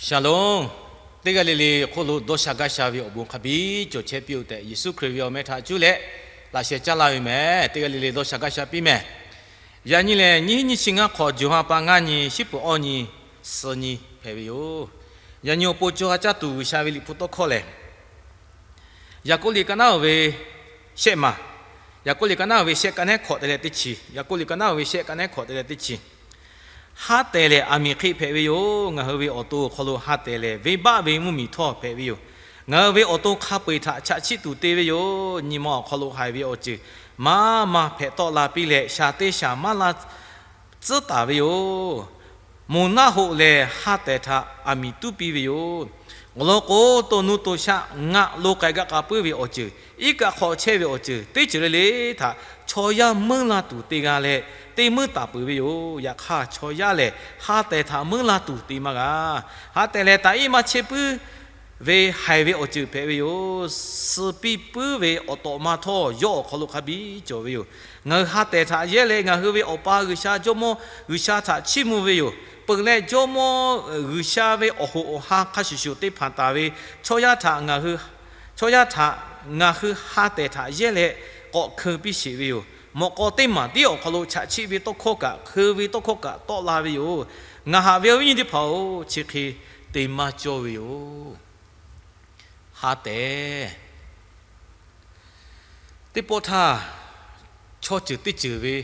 Shalom. Teˇ g'aˇ le le hk'oˆ lo dawˇ sha gaˇ sha ve awˬ bon hk'a biˇ cawˬ chehˇ piˇ-oˬ tehꞈ, Yeˍsuˆ Hkriꞈ ve awˬ meh htaꞈ cuˇ leh laꞈ sheh caˇ laˇ ve meh. Teˇ g'aˇ le le dawˇ sha gaˇ sha piˇ meh. Yaꞈ nyi lehˬ, nyiˇ hinˉ nyiˇ chi ngaˇ hk'awꞈ, jawˬ ha pa ngaˇ nyi, shiˉ peuˍ awˇ nyi, suh nyi hpehꞈ ve yoˬ. Yaꞈ nyi awˬ pon caw ha caˇ tuˬ G'uiˬsha ve Liꞈ hpu tawˇ hkawˇ lehˬ, Yaˍ k'oˆ liꞈ ka naˉ-oˬ ve shehˆ maˬ, Yaˍ k'oˆ liꞈ ka naˉ-oˬ ve shehˆ ka nehˉ hkawꞈ te leh teˇ chi, Yaˍ k'oˆ liꞈ ka naˉ-oˬ ve shehˆ ka nehˉ hkawꞈ te leh teˇ chi. Haˉ tehˬ lehˬ, aˬ miˍ hk'e hpehꞈ ve yoˬ. Ngaˬ hui ve awˬ to awˬ hk'aw lo haˉ tehˬ lehˬ, venˇbaˆ ve mvuhˇmiˬ htawˇ hpehꞈ ve yoˬ. Ngaˬ hui ve awˬ to hk'a peu-eˬ htaꞈ chaꞈ chiˆ tuˬ te ve yoˬ. Nyi ma awˬ hk'aw lo haiˬ ve awˬ ceuˬ maˇ maˇ hpehꞈ tawˆ la piˇ leh, shaˍ te shaˍ maˇ la tcuhˉ taˍ ve yoˬ. Moˬ naˆ hoꞈ lehˬ, haˉ tehˬ htaꞈ aˬ miˍ tuˉ piˇ ve yoˬ. Awˬ lawn k'o, to nuˇ to shaˆ ngaˆ lo k'ai gaˇ k'a puiˉ ve awˬ ceuˬ, iˉ kaˆ hk'aw chehˇ ve awˬ ceuˬ teˇ ceuˬ le le htaꞈ chaw yaˇ meuˉ la tuˬ te g'a leh, teˇ meuˉ taˍ peuˬ ve yoˬ. Yaꞈ hk'aˇ, chaw yaˇ lehˬ haˉ tehˬ htaꞈ meuˉ la tuˬ te maˇ g'a. Haˉ tehˬ lehˬ, taꞈ iˉ maˇ chehˇ puiˉ ve haiˬ ve awˬ ceuˬ hpehꞈ ve yoˬ. Suh piˇ puiˉ ve awˬ tawꞈ ma htawˇ yawˇ awˬ hk'aw lo hk'a biˇ cawˬ ve yoˬ. Ngaˬ hui haˉ tehˬ htaꞈ yehˇ leh, ngaˬ hui ve Awˬ pa G'uiˬsha, Jawˇmawˇ G'uiˬsha htaꞈ chiˇ mvuh ve yoˬ. Peuˬ leh, Jawˇmawˇ G'uiˬsha ve awˬ hoꞈ awˬ ha hk'a shuˍ shuˍ te hpanˍ taˍ ve chaw yaˇ htaꞈ ngaˬ hui, chaw yaˇ htaꞈ ngaˬ hui haˉ tehˬ htaꞈ yehˇ leh k'awꞈ hkeu piˇ sheˍ ve yoˬ. Mawꞈ k'aw teˇ maˬ tiˉ awˬ hk'aw lo chaꞈ chiˆ ve tawˇ hkawˇ kaꞈ, hkeu ve tawˇ hkawˇ kaꞈ tawˆ la ve yoˬ. Ngaˬ haꞈ ve awˬ viˉ nyi teˇ hpaˍ-oˬ, chi hk'e te maˇ cawˇ ve yoˬ. Haˉ tehˬ teˇ pawˆ htaˇ, chaw ceuˬ teˇ ceuˬ ve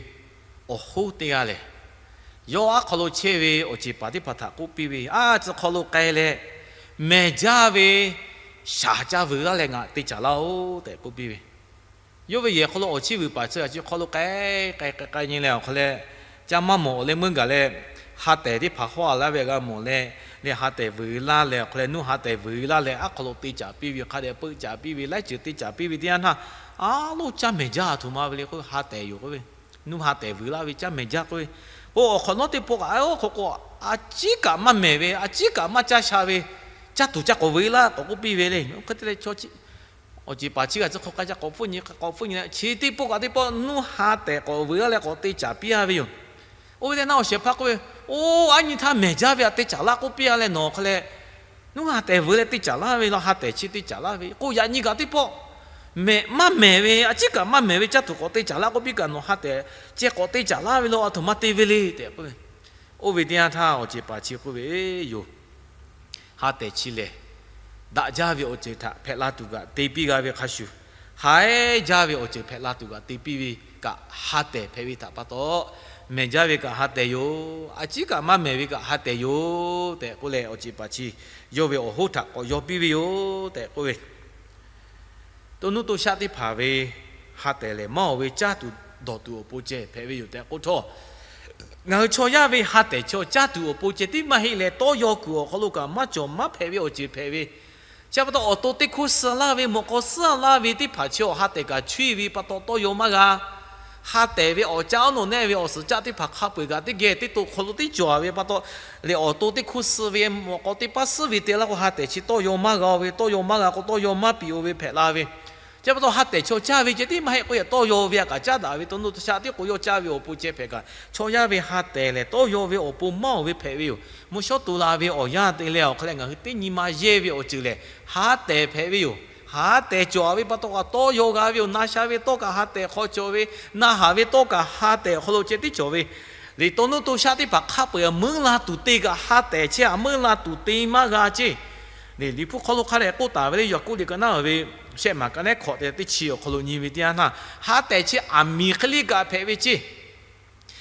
awˬ hoˉ teˇ g'aˇ lehˬ, yawˇ aˉ hk'aw lo chehˇ ve awˬ ceˬ paˍ teˇ hpaˍ htaꞈ k'oˆ piˇ ve, Aˉ, tcuh hk'aw lo k'ai leh mehˬ jaˇ ve shaˍ caˇ vuiˬ laˇ leh ngaˬ te caˍ laˇ-oˆ tehꞈ k'oˆ piˇ ve. Yawˇ ve yehˬ hk'aw lo awˬ chiˇ vuiˬ paˍ chi g'a chi hk'aw lo k'ai k'ai k'ai k'ai nyi leh awˬ hk'aw leh, caˇ maˇ mawˬ awˬ leh meuˇ gaˬ leh, ha tehˬ teˇ hpaˍ hawˉ a laˇ ve g'a mawˬ leh, leh ha tehˬ vuiˬ laˇ leh awˬ hk'aw leh, nuˇ ha tehˬ vuiˬ laˇ leh aˉ hk'aw lo te caˍ piˇ ve, hk'a dehꞈ peuˆ caˍ piˇ ve, laiˉ ceuˬ te caˍ piˇ ve teˇ yanˇ htaˇ, a loˉ caˇ mehˬ jaˇ a htoꞈ ma ve le k'oˆ ve, ha tehˬ yoˬ k'oˆ ve, nuˇ ha tehˬ vuiˬ laˇ ve caˇ mehˬ jaˇ k'oˆ ve. K'o, awˬ hk'awꞈ nawˉ teˇ pawˆ kaꞈ oˇ hk'aw k'o, a ciˉ kaꞈ maˇ mehˬ ve, a ciˉ kaꞈ maˇ caˇ sha ve, caˇ tuˬ caˇ k'awꞈ vuiˬ laˇ k'awꞈ k'oˆ piˇ ve le. Hk'e te leh, awˬ ceˬ paˍ chi g'a tcuh hk'aw k'ai ca k'awꞈ hpfuhˆ nyi k'awꞈ hpfuhˆ nyi leh, chi teˇ pawˆ kaꞈ teˇ pawˆ nuˇ ha tehˬ k'awꞈ vuiˬ laˇ leh k'awꞈ te caˍ piˇ a ve yoˬ. Oˇ ve teˇ naˇ awˬ shehˍ hpaˇ k'oˆ ve, Oˇ, aˉ nyi htaˇ mehˬ jaˇ ve htaꞈ te caˍ laˇ k'oˆ piˇ a leh nawˬ hk'e leh, nuˇ ha tehˬ vuiˬ leh te caˍ laˇ ve law, ha tehˬ chi te caˍ laˇ ve k'o, yaꞈ nyi kaꞈ teˇ pawˆ mehˬ maˇ mehˬ ve, a ciˉ kaꞈ maˇ mehˬ ve caˇ tuˬ k'awꞈ te caˍ laˇ k'oˆ piˇ kaꞈ nawˬ ha tehˬ ceh k'awꞈ te caˍ laˇ ve law, a htoꞈ ma te ve le tehꞈ k'oˆ ve. Oˇ ve teˇ yanˇ htaˇ awˬ ceˬ paˍ chi k'oˆ ve, Yoˬ, ha tehˬ chi lehˬ, daꞈ jaˇ ve awˬ ceuˬ htaꞈ hpehꞈ la tuˬ kaꞈ te piˇ g'a ve hk'a shuˍ, haiˉ jaˇ ve awˬ ceuˬ hpehꞈ la tuˬ kaꞈ te piˇ ve kaꞈ ha tehˬ hpehꞈ ve htaꞈ pa taw, mehˬ jaˇ ve kaꞈ ha tehˬ yoˬ, a ciˉ kaꞈ maˇ mehˬ ve kaꞈ ha tehˬ yoˬ tehꞈ k'oˆ leh, awˬ ceˬ paˍ chi yawˇ ve awˬ hoˉ htaꞈ k'awꞈ yaw piˇ ve yoˬ tehꞈ k'oˆ ve. To nuˇ to shaˆ teˇ hpaˍ ve ha tehˬ lehˬ, maˇ oˬ ve caˇ tuˬ dawˬ tuˬ awˬ pon ceh hpehꞈ ve yoˬ tehꞈ k'oˆ htawˇ, ngaˬ hui chaw yaˇ ve ha tehˬ chaw caˇ tuˬ awˬ pon ceh tiˉ maˇ heˆ leh, tawˇ yaw kuiˬ awˬ hk'aw lo kaꞈ maˇ cawˬ maˇ hpehꞈ ve awˬ ceuˬ hpehꞈ ve. Chi pa taw, awˬ to teˇ hkuˇ suh laˇ ve, mawꞈ k'aw suhˉ laˇ ve teˇ hpaˍ chi awˬ ha tehˬ kaꞈ chuˇ ve pa taw tawˇ yaw maˇ g'a. Ha tehˬ ve awˬ caˇ awˉ nawˬ nehˆ ve awˬ suhˍ caˆ teˇ hpaˍ hk'a peu-eˬ kaꞈ teˇ geh teˇ to hk'aw lo teˇ cawˬ ve pa taw, lehˬ awˬ to teˇ hkuˇ suh ve, mawꞈ k'aw teˇ paˉ suhˉ ve te laˇ k'o, ha tehˬ chi tawˇ yaw maˇ g'a-o ve, tawˇ yaw maˇ g'a k'o, tawˇ yaw maˇ piˇ-o ve hpehꞈ la ve. Chi pa taw, ha tehˬ chaw caˇ ve ceh tiˉ maˇ heˆ k'o, yaꞈ tawˇ yaw ve a kaꞈ caˉ daꞈ ve, to nuˇ to shaˆ tiˉ k'o yawˇ caˇ ve awˬ pon ceh hpehꞈ kaꞈ, chaw yaˇ ve ha tehˬ lehˬ, tawˇ yaw ve awˬ pon maˇ oˬ ve hpehꞈ ve yoˬ. Mvuhˇ shawˉ tu la ve awˬ yanˇ te leh awˬ hk'a leh, ngaˬ hui teˇ nyi ma yehˇ ve awˬ ceuˬ lehˬ, ha tehˬ hpehꞈ ve yoˬ. Ha tehˬ cawˬ ve pa taw kaꞈ tawˇ yaw g'a ve yoˬ. Na sha ve tawˇ kaꞈ ha tehˬ hk'aw cawˬ ve, na haˍ ve tawˇ kaꞈ ha tehˬ hk'aw lo ceh tiˉ cawˬ ve, lehˬ to nuˇ to shaˆ teˇ hpaˍ hk'a peu-eˬ meuˉ la tuˬ te kaꞈ ha tehˬ chehˇ a, meuˉ la tuˬ te maˇ g'a ceˇ. Lehˬ, Liꞈ hpu hk'aw lo hk'a dehꞈ k'oˆ taˍ ve le, Yaˍkoˆ liꞈ ka naˉ ve shehˆ maˬ ka nehˉ hkawꞈ te teˇ chi awˬ hk'aw lo nyi ve teˇ yanˇ htaˇ, ha tehˬ chi aˬ miˍ hk'e le kaꞈ hpehꞈ ve ceˇ.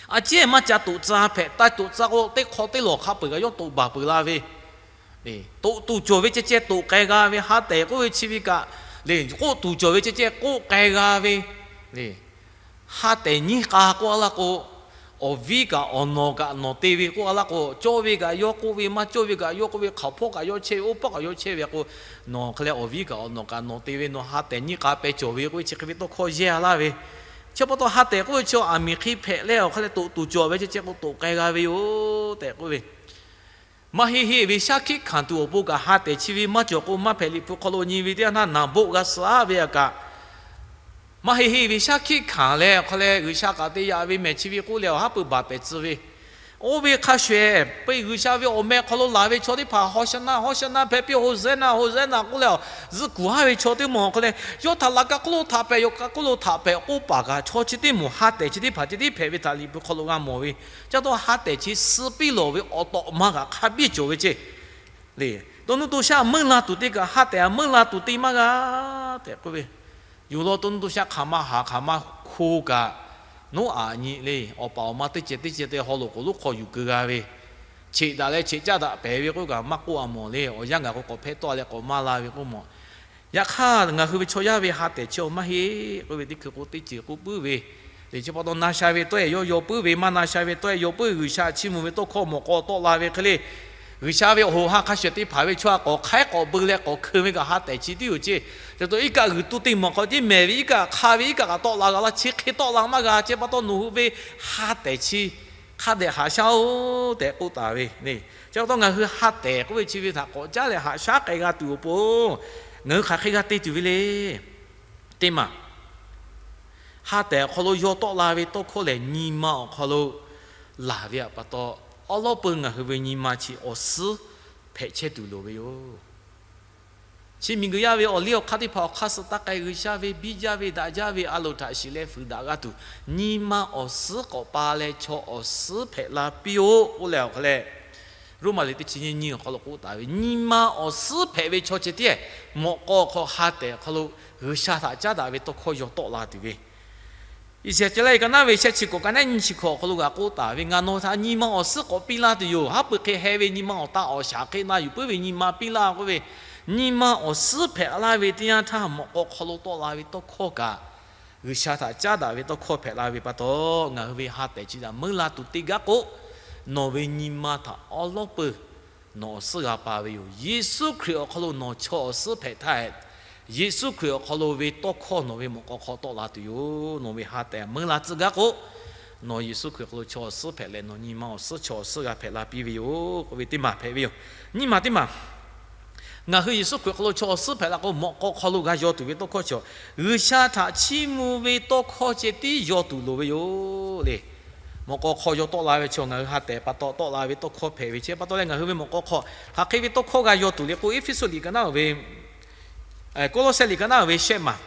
A ciˉ maˇ ca toꞈ tcuh hpehꞈ, taˇ toꞈ tcuh k'o, teˇ hk'aw teˇ lawˬ hk'a peu-eˬ kaꞈ yawˇ toꞈ baˬ peuˬ la ve. Toꞈ tuˬ cawˬ ve ceh ceh toꞈ k'ai g'a ve, ha tehˬ k'oˆ ve chi ve kaꞈ, lehˬ k'oˆ tuˬ cawˬ ve ceh ceh k'oˆ k'ai g'a ve, lehˬ ha tehˬ nyiˇ k'a k'oˆ a laˇ k'o, awˬ viˉ kaꞈ awˬ nawˬ kaꞈ nawˬ te ve k'oˆ a laˇ k'o, cawˇ ve kaꞈ yawˇ k'oˆ ve, maˇ cawˇ ve kaꞈ yawˇ k'oˆ ve, hk'aoˍ hpawˇ kaꞈ yawˇ chehˇ ve, oˇ hpawˇ kaꞈ yawˇ chehˇ ve k'o, nawˬ hk'e leh awˬ viˉ kaꞈ awˬ nawˬ kaꞈ nawˬ te ve, nawˬ ha tehˬ nyiˇ k'a peh cawˬ ve k'oˆ ve chi hk'e ve tawˇ hkawˇ yehˇ a laˇ ve. Chi pa taw ha tehˬ k'oˆ ve chi aˬ miˍ hk'e hpehꞈ leh awˬ hk'a leh toꞈ tuˬ cawˬ ve ceh ceh k'o toꞈ k'ai g'a ve yoˬ tehꞈ k'oˆ ve. Maˇ heˆ heˆ ve shaˉ hkiˆ hkanˍ tuˬ awˬ pon kaꞈ ha tehˬ chi ve maˇ cawˬ k'o, maˇ hpehꞈ. Liꞈ hpu hk'aw lo nyi ve teˇ yanˇ htaˇ, naˍ boˆ g'a suh a ve a kaꞈ, maˇ heˆ heˆ ve shaˉ hkiˆ hkanˍ leh awˬ hk'a leh G'uiˬsha kaꞈ te yaꞈ ve mehˬ chi ve k'oˆ leh awˬ haˉ pui baˬ pehˍ tcuh ve, Oˇ ve hk'a shuˍ shuˍ, G'uiˬsha ve awˬ meh hk'aw lo laˬ ve chaw teˇ hpaˍ Hawˍsaˍnaˆ, Hawˍsaˍnaˆ hpehꞈ piˇ-oˆ, Hawˍsaˍnaˆ, Hawˍsaˍnaˆ k'oˆ leh, zuhˆ kuˬ haˉ ve chaw teˇ maˬ awˬ hk'aw leh, yawˇ htaꞈ laꞈ ka hk'oˆ lo htaꞈ pehˍ, yawˬ ka hk'oˆ lo htaꞈ pehˍ k'oˆ paˍ kaꞈ, chaw chi teˇ moˍ ha tehˬ chi teˇ hpaˍ chi tiˉ hpehꞈ ve htaꞈ Liꞈ hpu hk'aw lo g'a mawˬ ve. Chi pa taw ha tehˬ chi suh piˇ lawˬ ve awˬ tawꞈ ma kaꞈ hk'a biˇ cawˬ ve ceˇ. Le, to nuˇ to shaˆ meuˇ la tuˬ te kaꞈ ha tehˬ a meuˇ la tuˬ te maˇ g'a tehꞈ k'oˆ ve. Yoˬ law, to nuˇ to shaˆ hk'aˬ ma haˍ hk'aˬ ma hko kaꞈ, Noˉaꞈ nyi le, awˬ paˍ awˬ ma teˇ ceh teˇ ceh te haw loꞈ k'oˍ lonˉ hk'aw yuˬ keu g'a ve, cheꞈ daꞈ leh cheꞈ caˉ daꞈ pehˍ ve k'oˆ kaꞈ maˇ k'oˆ a mawˬ le. Awˬ yanˇ gaˬ k'o k'awꞈ hpehˇ tawˆ leh k'awꞈ maˇ la ve k'oˆ mawˬ. Yaꞈ hk'aˇ, ngaˬ hui ve chaw yaˇ ve ha tehˬ chi awˬ maˇ heˆ k'oˆ ve teˇ hkui k'o teˇ ceuˬ k'oˆ puiˉ ve, le chi pa taw na sha ve tawˆ-e yawˇ yaw puiˉ ve, maˇ na sha ve tawˆ-e yaw puiˉ, G'uiˬsha chiˇ mvuh ve tawˇ hkawˇ mawˬ k'aw tawˆ la ve hk'e le. G'uiˬsha ve awˬ hoꞈ ha hk'a shuˍ teˇ hpaˍ ve chaw a k'awꞈ hk'aiˉ k'awꞈ beu leh k'awꞈ hkeu ve kaꞈ ha tehˬ chi tiˉ yoˬ ceˇ. Chi pa taw iˉ kaˆ g'uiˬ tuˇ teˇ maˬ hk'aw tiˉ mehˍ ve iˉ kaˆ hk'a ve iˉ kaˆ kaꞈ tawˆ la g'a laˇ, chi hk'e tawˆ la maˇ g'a. Chi pa taw nawˬ hui ve ha tehˬ chi hk'a dehꞈ haꞈ shaˉ-oˆ tehꞈ k'oˆ taˍ ve le. Chi pa taw ngaˬ hui ha tehˬ k'oˆ ve chi ve htaꞈ k'awꞈ caˉ leh haꞈ shaˉ k'ai g'a tuˬ awˬ pon, ngaˬ hui hk'aˬ hk'e g'a te tuˬ ve le. Teˇ maˬ, ha tehˬ awˬ hk'aw lo yaw tawˆ la ve tawˇ hkawˇ lehˬ, nyi ma awˬ hk'aw lo laˬ ve pa taw, awˉ lawˉ peu ngaˬ hui ve nyi ma chi awˬ suhˉ hpehꞈ chehˇ tuˬ loˍ ve yoˬ. Chi miˬguiˬ yaˇ ve awˬ liˇ awˬ hk'aˇ teˇ hpaˍ awˬ hk'aˇ suh taˇ k'ai, G'uiˬsha ve biˇ jaˇ ve daꞈ jaˇ ve a loˍ htaꞈ shiˍ leh fuiˍ daꞈ g'a tuˬ, nyi ma awˬ suhˉ k'awꞈ pa leh chaw awˬ suhˉ hpehꞈ la piˇ-oˆ k'oˆ leh awˬ hk'aw leh, Roˉmaꞈ liꞈ teˇ chi nyiˇ nyiˇ awˬ hk'aw lo k'oˆ taˍ ve, nyi ma awˬ suhˉ hpehꞈ ve chaw ceh tiˉ, mawꞈ k'aw hk'aw ha tehˬ awˬ hk'aw lo G'uiˬsha htaꞈ caˉ daꞈ ve tawˇ hkawˇ yaw tawˆ la tuˬ ve, Iˉsaˍyaˆ leh ka naˉ ve shehˆ chi hkawꞈ ka naˉ nyiˇ chi hkawꞈ awˬ hk'aw lo g'a k'oˆ taˍ ve, Ngaˬ nawˬ htaꞈ nyi ma awˬ suhˉ k'awꞈ piˇ laˇ tuˬ yoˬ. Haˉ pui hk'e heh ve nyi ma awˬ ta awˬ shaˍ hk'e na yuˬ puiˉ ve nyi ma piˇ laˇ k'oˆ ve, nyi ma awˬ suhˉ hpehꞈ laˇ ve teˇ yanˇ htaˇ, mawꞈ k'aw hk'aw lo tawˆ la ve tawˇ hkawˇ kaꞈ, G'uiˬsha htaꞈ caˉ daꞈ ve tawˇ hkawˇ hpehꞈ la ve pa taw, ngaˬ hui ve ha tehˬ chi htaꞈ meuˇ la tuˬ te gaˇ k'o, nawˬ ve nyi ma htaꞈ awˉ lawˉ peu nawˬ awˬ suhˉ g'a pa ve yoˬ. Yeˍsuˆ Hkriꞈ awˬ hk'aw lo nawˬ chaw awˬ suhˉ hpehꞈ htaˇ, Yeˍsuˆ Hkriꞈ awˬ hk'aw lo ve tawˇ hkawˇ nawˬ ve mawꞈ k'aw hk'aw tawˆ la tuˬ yoˬ. Nawˬ ve ha tehˬ meuˇ la tcuh gaˇ k'o, nawˬ Yeˍsuˆ Hkriꞈ hk'aw lo chaw awˬ suhˉ hpehꞈ leh, nawˬ nyi ma awˬ suhˉ chaw awˬ suhˉ g'a hpehꞈ la piˇ ve yoˬ k'oˆ ve teˇ maˬ hpehꞈ ve yoˬ. Nyiˇ maˬ teˇ maˬ, ngaˬ hui Yeˍsuˆ Hkriꞈ hk'aw lo chaw awˬ suhˉ hpehꞈ la k'o, mawꞈ k'aw hk'aw lo g'a yaw tuˬ ve tawˇ hkawˇ chi, G'uiˬsha htaꞈ chiˇ mvuh ve tawˇ hkawˇ ceh tiˉ yaw tuˬ loˍ ve yoˬ le. Mawꞈ k'aw hk'aw yaw tawˆ la ve chaw ngaˬ hui ha tehˬ pa taw tawˆ la ve tawˇ hkawˇ hpehꞈ ve, chi pa taw leh ngaˬ hui ve mawꞈ k'aw hk'aw hk'aˬ hk'e ve tawˇ hkawˇ g'a yaw tuˬ le k'o, Eˇfeˇsuꞈ liꞈ ka naˉ ve, Kawˇlawˇsehˇ liꞈ ka naˉ ve shehˆ maˬ,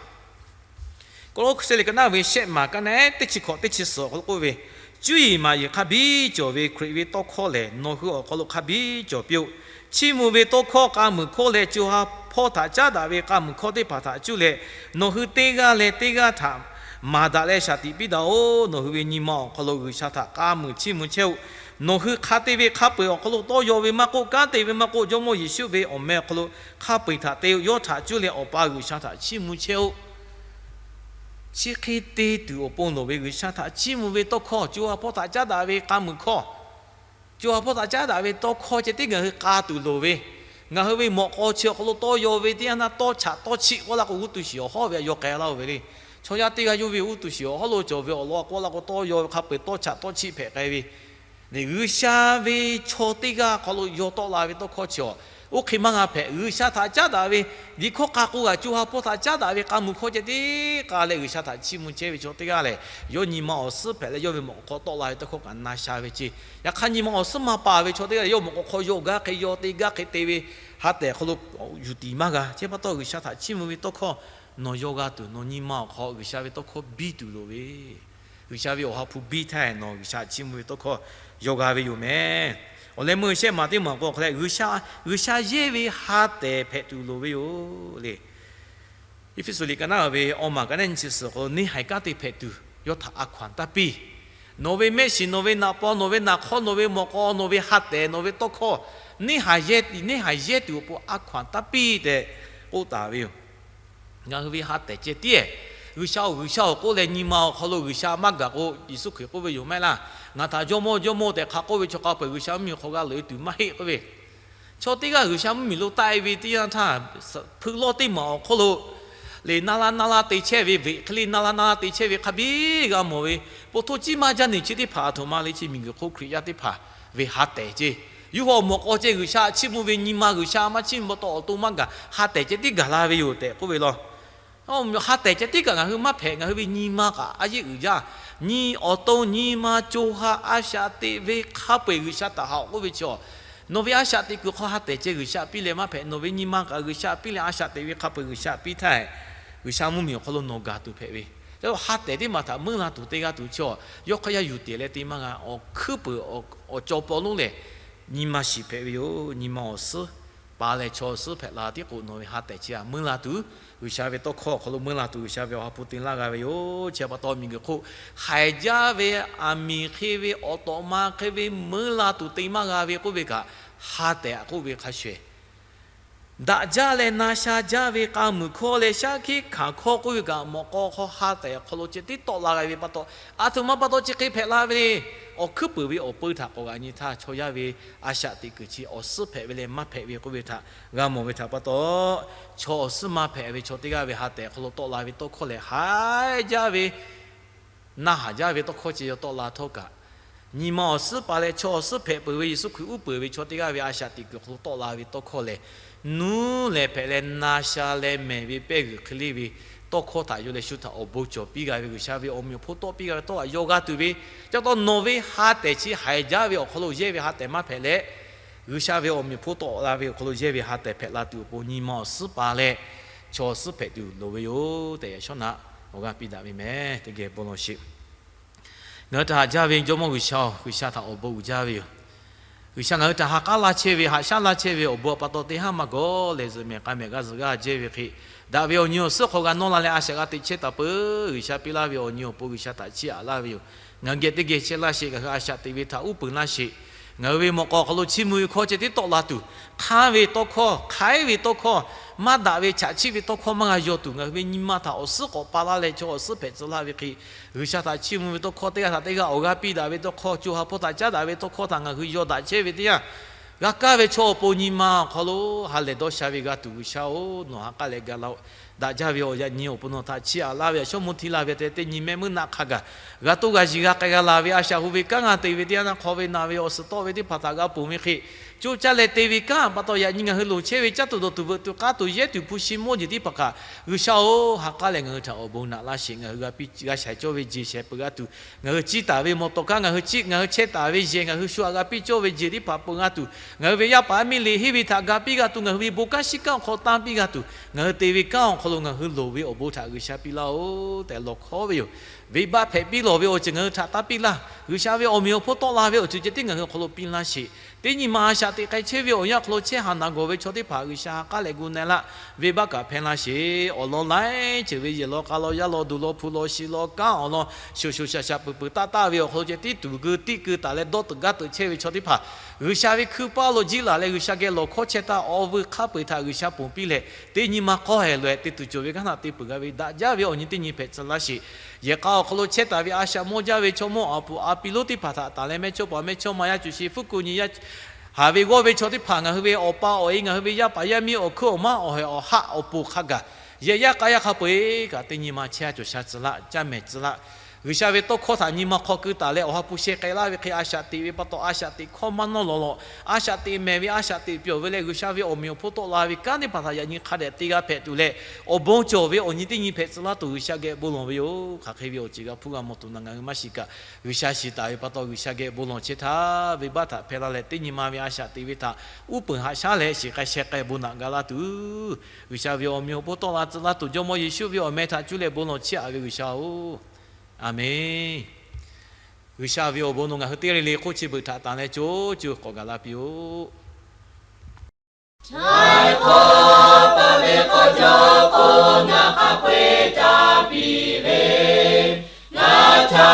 Kawˇlawˇsehˇ liꞈ ka naˉ ve shehˆ maˬ ka naˉ teˇ chi hkawꞈ teˇ chi suhˍ awˬ hk'aw lo k'oˆ ve, Cuˇ yiˍ maˍ yiˍ hk'a biˇ cawˬ ve Hkriꞈ ve tawˇ hkawˇ lehˬ, nawˬ hui awˬ hk'aw lo hk'a biˇ cawˬ piˇ-oˆ. Chiˇ mvuh ve tawˇ hkawˇ, k'a muiˬ hkawˇ leh co ha hpawˇ htaꞈ caˉ daꞈ ve k'a muiˬ hkawˇ teˇ hpaˍ htaꞈ cuˇ leh, nawˬ hui teˇ g'aˇ leh teˇ g'aˇ htaꞈ maˍ daꞈ leh shaˍ tiꞈ piˇ daꞈ-oˬ. Nawˬ hui ve nyi ma awˬ hk'aw lo G'uiˬsha htaꞈ k'a muiˬ chiˇ mvuh chehˇ-oˆ. Nawˬ hui hk'a te ve hk'a peu-eˬ awˬ hk'aw lo tawˇ yaw ve maˇ k'oˆ, kanˉ te ve maˇ k'oˆ, Jawˇmawˇ Yeˍsuˆ ve awˬ meh awˬ hk'aw lo hk'a peu-eˬ htaꞈ te-o. Yawˇ htaꞈ cuˇ leh Awˬ pa G'uiˬsha htaꞈ chiˇ mvuh chehˇ-oˆ. Chi hk'e te tuˬ awˬ pon loˍ ve G'uiˬsha htaꞈ chiˇ mvuh ve tawˇ hkawˇ, co ha hpawˇ htaꞈ caˉ daꞈ ve k'a muiˬ hkawˇ, co ha hpawˇ htaꞈ caˉ daꞈ ve tawˇ hkawˇ ceh tiˉ ngaˬ hui k'a tuˬ loˍ ve, ngaˬ hui ve mawꞈ k'aw chi awˬ hk'aw lo tawˇ yaw ve teˇ yanˇ htaˇ, tawˇ chaꞈ tawˇ chiˆ k'oˆ la k'o, uˉ tuˬ shiˍ awˬ hawˉ ve a yaw k'ai laˇ-oˬ ve le. Chaw yaˇ teˇ g'aˇ yawˇ ve uˉ tuˬ shiˍ awˬ hawˉ lo cawˬ ve awˬ lawn k'oˆ la k'o, tawˇ yaw ve hk'a peu-eˬ tawˇ chaꞈ tawˇ chiˆ hpehꞈ k'ai ve le. G'uiˬsha ve chaw teˇ g'aˇ hk'aw lo yaw tawˆ la ve tawˇ hkawˇ chi awˬ, oˇ hk'e maˇ g'a hpehꞈ. G'uiˬsha htaꞈ caˉ daꞈ ve, liꞈ hkawˇ k'a k'o g'a co ha hpawˇ htaꞈ caˉ daꞈ ve k'a muiˬ hkawˇ ceh tiˉ k'a leh G'uiˬsha htaꞈ chiˇ mvuh chehˇ ve chaw teˇ g'aˇ lehˬ, yawˇ nyi ma awˬ suhˉ hpehꞈ leh yawˇ ve mawꞈ k'aw hk'aw tawˆ la ve tawˇ hkawˇ kaꞈ na sha ve ceˇ. Yaꞈ hk'aˇ nyi ma awˬ suhˉ maˇ pa ve chaw teˇ g'aˇ lehˬ, yawˇ mawꞈ k'aw hk'aw yaw gaˇ hk'e yaw te gaˇ hk'e te ve, ha tehˬ hk'aw lo yuˬ tiˍ maˇ g'a. Chi pa taw G'uiˬsha htaꞈ chiˇ mvuh ve tawˇ hkawˇ nawˬ yaw g'a tuˬ, nawˬ nyi ma awˬ hk'aw G'uiˬsha ve tawˇ hkawˇ biˇ tuˬ loˍ ve, G'uiˬsha ve awˬ ha hpu biˇ htaˇ nawˬ G'uiˬsha chiˇ mvuh ve tawˇ hkawˇ yaw g'a ve yoˬ mehˍ. Awˬ leh meuˇ shehˆ maˬ teˇ maˬ k'o hk'a leh, G'uiˬsha yehˇ ve ha tehˬ hpehꞈ tuˬ loˍ ve yoˬ le. Eˇfeˇsuꞈ liꞈ ka naˉ ve awˬ maˬ ka naˉ nyi chi suhˍ k'o, neˇ haiˬ kanˉ te hpehꞈ tuˬ yawˇ htaꞈ a hkaw-anˬ taˇ piˇ. Nawˬ ve mehˆ shiˍ, nawˬ ve naꞈ paw, nawˬ ve naꞈ hk'awˇ, nawˬ ve mawꞈ k'aw, nawˬ ve ha tehˬ, nawˬ ve tawˇ hkawˇ, neˇ haiˬ yehˇ, neˇ haiˬ yehˇ tuˬ awˬ pon a hkaw-anˬ taˇ piˇ tehꞈ k'oˆ taˍ ve yoˬ. Ngaˬ hui ve ha tehˬ ceh tiˉ, G'uiˬsha-oˬ, G'uiˬsha-oˬ k'oˆ leh nyi ma awˬ hk'aw lo G'uiˬsha maˇ gaˬ k'o, Yeˍsuˆ Hkriꞈ k'oˆ ve yoˬ maˇ heˆ laˇ. Ngaˬ htaꞈ Jawˇmawˇ, Jawˇmawˇ tehꞈ hk'a k'oˆ ve chaw hk'a peu-eˬ G'uiˬsha mvuhˇmiˬ hk'aw g'a loꞈ-e tuˬ maˇ heˆ k'oˆ ve, chaw teˇ g'aˇ G'uiˬsha mvuhˇmiˬ lo taˆ-e ve teˇ yanˇ htaˇ, hpui lawˇ teˇ maˬ awˬ hk'oˆ lo le, na la na la te chehˇ ve, veꞈ hk'e le na la na la te chehˇ ve hk'a biˇ g'a mawˬ ve, po htoˇ ciˉ maˇ jaˇ neˬ chi teˇ hpaˍ a htoꞈ ma le, chi miˬguiˬ hk'oˆ Hkriꞈ yaˇ teˇ hpaˍ ve ha tehˬ ceˇ. Yawˇ hui awˬ mawꞈ k'aw ceh G'uiˬsha chiˇ mvuh ve nyi ma, G'uiˬsha maˇ chiˇ mvuh pa taw awˬ to maˇ gaˬ, ha tehˬ ceh tiˉ gaˬ la ve yoˬ tehꞈ k'oˆ ve law. Ha tehˬ ceh tiˉ kaꞈ ngaˬ hui maˇ hpehꞈ, ngaˬ hui ve nyi ma kaꞈ a yeˆ uiˍ jaˇ. Nyi awˬ to nyi ma co ha a shaꞈ teꞈ ve hk'a peu-eˬ G'uiˬsha htaꞈ haꞈ-oꞈ k'oˆ ve chi, nawˬ ve a shaꞈ teꞈ kuiˬ hk'aw ha tehˬ ceh G'uiˬsha piˇ leh maˇ hpehꞈ. Nawˬ ve nyi ma kaꞈ G'uiˬsha piˇ leh a shaꞈ teꞈ ve hk'a peu-eˬ G'uiˬsha piˇ htaˇ, G'uiˬsha mvuhˇmiˬ awˬ hk'aw lo nawˬ gaˬ tuˬ hpehꞈ ve. Ca ha tehˬ teˇ maˬ htaꞈ meuˇ la tuˬ teˇ g'aˇ tuˬ chi, yawˇ hk'aˇ yaˇ yuˬ teꞈ leh te maˇ g'a. Awˬ hkuiˉ peuˬ awˬ cawˬ paw lonˉ lehˬ, nyi ma shiˍ hpehꞈ ve yoˬ. Nyi ma awˬ suhˉ pa leh chaw awˬ suhˉ hpehꞈ la tiˉ k'o, nawˬ ve ha tehˬ chi htaꞈ meuˇ la tuˬ, G'uiˬsha ve tawˇ hkawˇ awˬ hk'aw lo meuˇ la tuˬ G'uiˬsha ve awˬ ha hpu te laˇ g'a ve yoˬ. Chi pa taw miˬguiˬ hk'oˆ haiˬ jaˇ ve, aˬ miˍ hk'e ve, awˬ tawꞈ ma hk'e ve meuˇ la tuˬ te maˇ g'a ve k'oˆ ve kaꞈ, ha tehˬ k'oˆ ve hk'a shuˍ eˬ daꞈ jaˇ leh na sha jaˇ ve k'a muiˬ hkawˇ leh shaˉ hkiˆ hkanˍ hkawˇ k'oˆ ve kaꞈ, mawꞈ k'aw hk'aw ha tehˬ awˬ hk'aw lo ceh tiˉ tawˆ la g'a ve pa taw, aˬ htoꞈ ma pa taw chi hk'e hpehꞈ la ve le. Awˬ hkuiˉ peuˬ ve awˬ peu htaꞈ k'awꞈ g'aꞈ nyi htaˇ, chaw yaˇ ve a shaꞈ teꞈ kuiˬ chi awˬ suhˉ hpehꞈ ve leh maˇ hpehꞈ ve k'oˆ ve htaꞈ g'a mawˬ ve htaꞈ pa taw, chaw awˬ suhˉ maˇ hpehꞈ ve chaw teˇ g'aˇ ve ha tehˬ awˬ hk'aw lo tawˆ la ve tawˇ hkawˇ lehˬ, haiˬ jaˇ ve, na haˍ jaˇ ve tawˇ hkawˇ ceh yaw tawˆ la htawˇ kaꞈ, nyi ma awˬ suhˉ pa leh chaw awˬ suhˉ hpehꞈ peuˬ ve Yeˍsuˆ Hkriꞈ uˉ peunˍ ve chaw teˇ g'aˇ ve a shaꞈ teꞈ kuiˬ awˬ hk'aw lo tawˆ la ve tawˇ hkawˇ lehˬ, nuˇ leh hpehꞈ leh na sha leh mehˬ ve pehˇ g'uiˬ hk'e le ve tawˇ hkawˇ htaꞈ yawˇ leh shu htaꞈ awˬ bon cawˬ piˇ g'a ve, G'uiˬsha ve awˬ meꞈ awˬ hponˇ tawˆ piˇ g'a ve tawˇ htaꞈ yaw g'a tuˬ ve, ca taw nawˬ ve ha tehˬ chi haiˬ jaˇ ve awˬ hk'aw lo yehˇ ve ha tehˬ maˇ hpehꞈ leh, G'uiˬsha ve awˬ meꞈ awˬ hponˇ tawˆ la ve awˬ hk'aw lo yehˇ ve ha tehˬ hpehꞈ la tuˬ awˬ pon nyi ma awˬ suhˉ pa leh chaw awˬ suhˉ hpehꞈ tuˬ loˍ ve yoˬ tehꞈ, yaꞈ shawˉ naꞈ awˬ g'aˇ piˇ daꞈ ve meh. Teˇ geh bon lawˬ sheˍ. Ngaˬ hui htaꞈ haꞈ jaˇ ve Jawˇmawˇ G'uiˬsha-oˬ, G'uiˬsha htaꞈ awˬ bon uiˍ jaˇ ve yoˬ. G'uiˬsha ngaˬ hui htaꞈ ha k'aˉ laˇ chehˇ ve, haꞈ shaˉ laˇ chehˇ ve awˬ bon pa taw teˇ haˉ maˇ gawˬ leh, zuhꞈ mehˍ k'a mehˍ g'aˇ zuhꞈ g'aˇ jehˇ ve hk'e, daꞈ ve awˬ nyi awˬ suhˉ hk'aw g'a nawˇ la leh a shaꞈ g'a teꞈ chehˇ taˍ peuˬ. G'uiˬsha piˇ laˇ ve awˬ nyi awˬ pon G'uiˬsha htaꞈ chiˇ aꞈ laˇ ve yoˬ. Ngaˬ hui geh teˇ geh chehˇ laˇ sheˍ. Ngaˬ hui a shaꞈ teꞈ ve htaꞈ uˉ peunˍ laˇ sheˍ. Ngaˬ hui ve mawꞈ k'aw awˬ hk'aw lo chiˇ mvuh ve hkawˇ ceh tiˉ tawˆ la tuˬ, hk'anˉ ve tawˇ hkawˇ, hk'aiˉ ve tawˇ hkawˇ, maˇ daꞈ ve chaꞈ chiˆ ve tawˇ hkawˇ maˇ g'a yaw tuˬ, ngaˬ hui ve nyi ma htaꞈ awˬ suhˉ k'awꞈ pa laˇ leh chaw awˬ suhˉ hpehꞈ tcuh laˇ ve hk'e, G'uiˬsha htaꞈ chiˇ mvuh ve tawˇ hkawˇ teˇ g'aˇ htaꞈ teˇ g'aˇ awˬ g'aˇ piˇ daꞈ ve tawˇ hkawˇ, co ha hpawˇ htaꞈ caˉ daꞈ ve tawˇ hkawˇ htaꞈ ngaˬ hui yaw daꞈ chehˇ ve teˇ yanˇ, g'a kaˇ ve chaw awˬ pon nyi ma awˬ hk'aw lo ha lehˬ dawˇ sha ve g'a tuˬ, G'uiˬsha-oˬ, nawˬ ha k'aˉ leh ga laˇ-oˆ. Daꞈ jaˇ ve awˬ yaꞈ nyi awˬ pon nawˬ htaꞈ chiˇ aꞈ laˇ ve, yaꞈ shawˉ mvuhˇ hti la ve te teˇ nyi mehˆ meuˇ naˆ hk'a gaˬ, g'a toˇ g'a yiˬ g'a k'ai g'a laˬ ve a shaꞈ hu ve kanˉ g'a te ve teˇ yanˇ, na hk'aw ve naˬ ve awˬ suhˍ tawˆ ve teˇ hpaˍ htaꞈ g'a ponˬ ve hk'e, co caˇ leh te ve kanˉ pa taw yaꞈ nyi ngaˬ hui loˍ chehˇ ve caˇ tuˬ dawˬ tuˬ veuꞈ tuˬ k'aˉ tuˬ yehˇ tuˬ hpu shi mawˇ jeˬ teˇ hpaˍ hk'aꞈ, G'uiˬsha-oˬ, ha k'aˉ leh ngaˬ hui htaꞈ awˬ bon naꞈ laˇ sheˍ. Ngaˬ hui g'a piˇ g'a shaiˍ cawˇ ve jeˬ shehˍ peuˬ g'a tuˬ, ngaˬ hui ciˇ taˍ ve mawˬ tawˍ kaˇ ngaˬ hui ciˇ, ngaˬ hui chehˇ taˍ ve yehˬ, ngaˬ hui shu htaꞈ g'a piˇ cawˇ ve jeˬ teˇ hpaˍ peuˬ g'a tuˬ, ngaˬ hui ve yaˇ paˍ yaˇ miˇ liꞈ henˇ ve htaꞈ ga piˇ g'a tuˬ, ngaˬ hui ve bon kanˉ shiˉ kanˉ awˬ hk'aw tanˇ piˇ g'a tuˬ, ngaˬ hui te ve kanˉ awˬ hk'aw lo ngaˬ hui loˍ ve awˬ bon htaꞈ G'uiˬsha piˇ laˇ-oˆ tehꞈ lawˬ hkawˉ ve yoˬ. Venˇbaˆ hpehꞈ piˇ lawˬ ve awˬ ceuˬ ngaˬ hui htaꞈ tanˇ piˇ laˇ. G'uiˬsha ve awˬ meꞈ awˬ hponˇ tawˆ la ve awˬ ceuˬ ceh tiˉ ngaˬ hui awˬ hk'aw lo piˇ laˇ sheˍ. Teˇ nyi ma a shaꞈ teꞈ k'ai chehˇ ve awˬ yanˇ hk'aw lo chehˇ haˍ naˍ gawˬ ve chaw teˇ hpaˍ G'uiˬsha ha k'aˉ leh gu na-e laˇ. Venˇbaˆ kaꞈ hpehˇ laˇ sheˍ. Awˬ lawn laiˉ ceuˬ ve yehˬ law k'a law yaˇ law duˬ law hpu law shi law kanˉ awˬ lawn shoˍ shoˍ shaˍ shaˍ peuˬ peuˬ taˆ taˆ ve awˬ hk'aw lo ceh tiˉ tuˍ geu tiˆ keu taˍ leh dawˇ teuꞈ gaˇ teuꞈ chehˇ ve chaw teˇ hpaˍ G'uiˬsha ve hkui paˇ lo jiˇ laˬ leh G'uiˬsha geh lawˬ hkawˉ chehˇ htaˇ, awˬ vuiˬ hk'a peu-eˬ htaꞈ G'uiˬsha ponˬ piˇ leh teˇ nyi ma k'awˇ hehˍ loꞈ-e te tuˬ cawˬ ve kanˉ htaꞈ te peuˬ g'a ve, daꞈ jaˇ ve awˬ nyi teˇ nyi hpehꞈ tcuh laˇ sheˍ. Yehˬ k'a awˬ hk'aw lo chehˇ taˍ ve a shaꞈ mawˇ jaˇ ve chaw mawˇ aˍ puˍ a pi lonˉ teˇ hpaˍ htaꞈ tanˬ leh mehˇchawˇ paˍ mehˇchawˇma yaˇ cuˬ sheˍ fuˉ ku nyi yaˇ haˍ ve g'awˇ ve chaw teˇ hpaˍ ngaˬ hui ve awˬ pa awˬ e ngaˬ hui ve yaˇ paˍ yaˇ miˇ awˬ hkuiˉ awˬ maˉ awˬ hehˍ awˬ haˆ awˬ poˬ hk'a gaˬ yehˬ yaˇ k'a yaˇ hk'a peu-eˬ kaꞈ teˇ nyi ma chehˇ a cawˬ sha tcuh laˇ, caˇ mehˍ tcuh laˇ. G'uiˬsha ve tawˇ hkawˇ htaꞈ nyi ma hk'aw keu taˍ leh awˬ ha hpu sheh k'ai laˇ ve hk'e a shaꞈ teꞈ ve pa taw, a shaꞈ teꞈ hkawˇ maˇ nawˇ lawˬ lawˬ, a shaꞈ teꞈ mehˍ ve a shaꞈ teꞈ pyawˬ ve leh G'uiˬsha ve awˬ meꞈ awˬ hponˇ tawˆ la ve kanˉ teˇ hpaˍ htaꞈ yaꞈ nyi hk'a dehꞈ te g'a hpehꞈ tuˬ leh, awˬ bon cawˬ ve awˬ nyi teˇ nyi hpehꞈ tcuh laˇ tuˬ G'uiˬsha geh bon lawˬ ve yoˬ. Hk'aˬ hk'e ve awˬ ceuˬ g'a hpuˇ g'a mawˬ tuˬ naꞈ ngaˬ hui maˇ shiˍ kaꞈ, G'uiˬsha shiˍ taˍ ve pa taw G'uiˬsha geh bon lawˬ chehˇ htaˇ, venˇbaˆ htaꞈ hpehˇ laˇ leh teˇ nyi ma ve a shaꞈ teꞈ ve htaꞈ uˉ peunˍ haꞈ shaˉ leh shiˍ k'ai sheh k'ai bon naꞈ ga laˇ tuˬ, G'uiˬsha ve awˬ meꞈ awˬ hponˇ tawˆ la tcuh laˇ tuˬ Jawˇmawˇ Yeˍsuˆ ve awˬ meh htaꞈ cuˇ leh bon lawˬ chiˇ aꞈ ve G'uiˬsha-oˬ, aˬ menˍ. G'uiˬsha ve awˬ bon nawˬ ngaˬ hui teˇ g'aˇ le le hk'oˆ chi beuꞈ htaꞈ tanˬ leh co co k'awꞈ gaˬ la piˇ-oˆ. Chaw hk'aw pa ve k'awꞈ jaw k'o, ngaˬ hk'a peu-eˬ ca piˇ ve, ngaˬ ca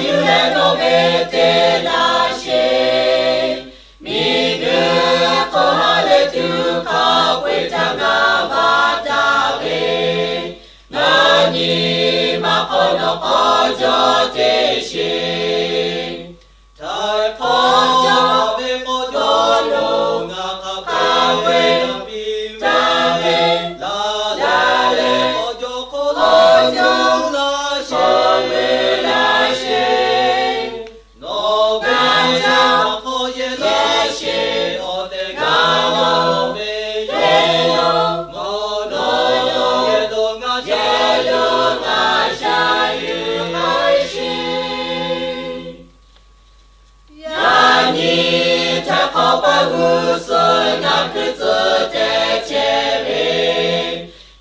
yuˬ leh nawˬ ve te laˇ sheˍ. Miˬguiˬ hk'aw ha lehˬ tuˬ hk'a peu-eˬ ca ngaˬ va taˍ ve, ngaˬ nyi ma hk'aw nawˬ k'awꞈ jaw te sheˍ. Htaiˍ hk'awꞈ jaˇ ve k'awꞈ jaw lo ngaˬ hk'a peu-eˬ piˇ ve, laˇ leh k'awꞈ jaw hk'aw lo yuˬ laˇ sheˍ, laˇ sheˍ. Nawˬ ve tcuhˇ ngaˬ hkui tcuhˇ te chehˇ ve,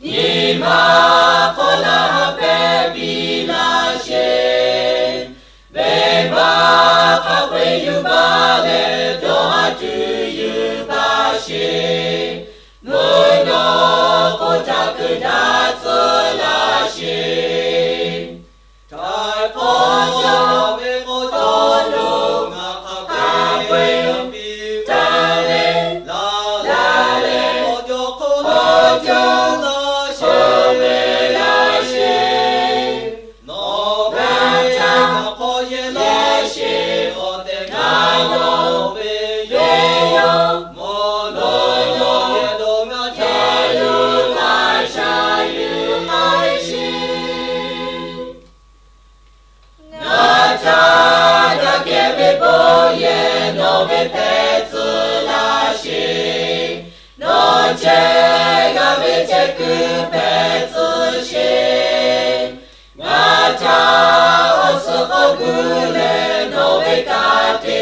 nyi ma hk'aw la ha pehˇ piˇ laˇ sheˍ. Venˇbaˆ hk'a peu-eˬ yuˬ baˬ leh, dawˇ haˍ tuˬ yuˬ baˬ sheˍ. Mvuhˇ naw hk'oˆ caˇ kuiˬ daꞈ tcuhˇ laˇ sheˍ. Htaiˍ hk'awꞈ ve k'o, dawˇ lo ngaˬ hk'a peu-eˬ piˇ taˍ leh, laˬ leh awˬ jaw hk'oˆ lo cawˬ laˇ sheˍ ve laˇ sheˍ. Nawˬ ve yaˇ hk'aw yehˇ laˇ sheˍ. Awˬ tehˬ ngaˬ nawˬ ve yawˇ mawˬ lo yehˬ lo ngaˬ ca yuˬ laˇ, ca yuˬ laˇ sheˍ. Ngaˬ htaꞈ daꞈ kehˬ ve bon yehˬ nawˬ ve hpehꞈ tcuh laˇ sheˍ. Nawˬ chehˇ g'a ve chehˇ kuiˬ hpehꞈ tcuh sheˍ. Ngaˬ htaꞈ awˬ suhˍ hk'aw gu leh nawˬ ve ka te